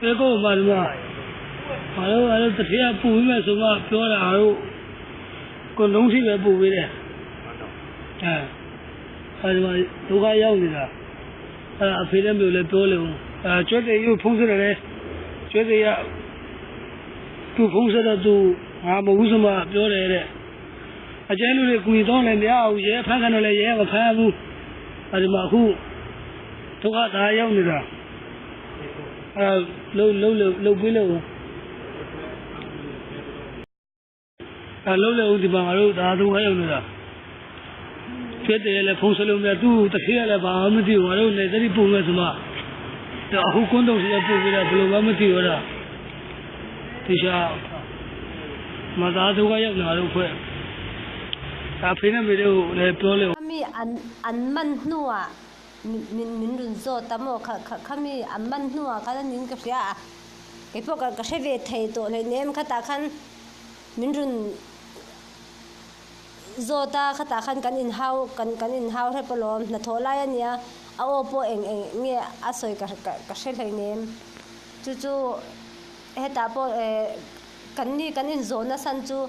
ပဲကောပါဒီမှာဘာလို့အဲ့တထေးကပူပြီးမဲ့ဆိုမှပြောတာတို့ကိုလုံးထိပဲပူပေးတယ်အဲအဲဒီမှာဒုက္ခရောက်နေတာအဲအဖေလည်းမျိုးလည်းပြောလေဦးအဲကျွတ်တဲ့ရုပ်ဖုံးစတယ်လေကျွတ်တဲ့ရသူဖုံးစတော့သူငါမဟုတ်စမပြောတယ်တဲ့အကျဲလူတွေကူညီတော့လည်းမရဘူးရဲဖမ်းခံတော့လည်းရဲမဖမ်းဘူးအဲဒီမှာအခုဒုက္ခဒါရောက်နေတာအဲလုံးလုံးလုံးပေးလို့အဲလုံးလေဦးဒီမှာငါတို့ဒါဒုက္ခရောက်နေတာဖြစ်တယ်လေဖုံးစလုံးမြသူ့တခေးလည်းဘာမှမသိဘူးငါတို့နေသတိပုံမဲ့ဆိုမှတော့အခုကွန်းတုံးစီပို့ပေးတာဘယ်လိုမှမသိဘူးလားတေချာမသားဒုက္ခရောက်နေတာတို့ဖွဲ့ဒါဖေးနေမေတို့လည်းပြောလေ Khami an an man hnuah min min rawn zawt a maw kha kha khami an man hnuah khan a nin ka hria a, keipawh ka ka hre ve thei tawh hleinem khatah khan min rawn zawt a khatah khan kan inhau kan kan inhau hrep alawm hnathawh lai a nia a aw pawh eng eng nge a sawi ka ka ka hre hleinem chu chu hetah pawh eh kan ni kan inzawh nasa chu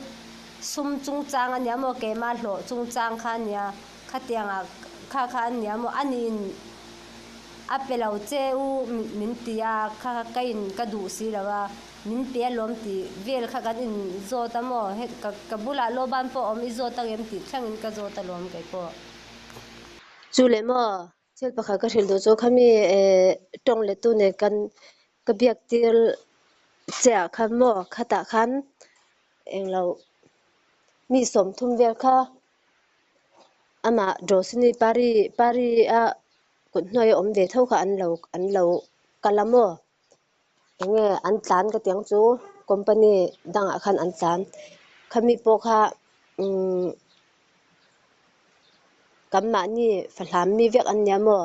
sum chungchang a nia maw keimah hlawh chungchang kha a nia khatiangah kha kha a nia maw a niin a pe lo che u min ti a kha kha ka in ka duh si lo a min pe alawm tih vel kha kan in zawt a maw he ka ka bulah lawban pawh a awm i zawt ang em tih thlengin ka zawt alawm kei pawh. Chu leh maw thil pakhat ka hrilh duh chu khami tawng lettu nen kan ka biak tir che ah khan maw khatah khan englo mi 30 vel kha amah Drosini Pari Pari a kut hnuai a awm ve tho kha an lo an lo kal a maw enge an tlan ka tiang chu company dangah khan an tlan khami pawh kha umm kanmahni fahlam mi vek an nia maw.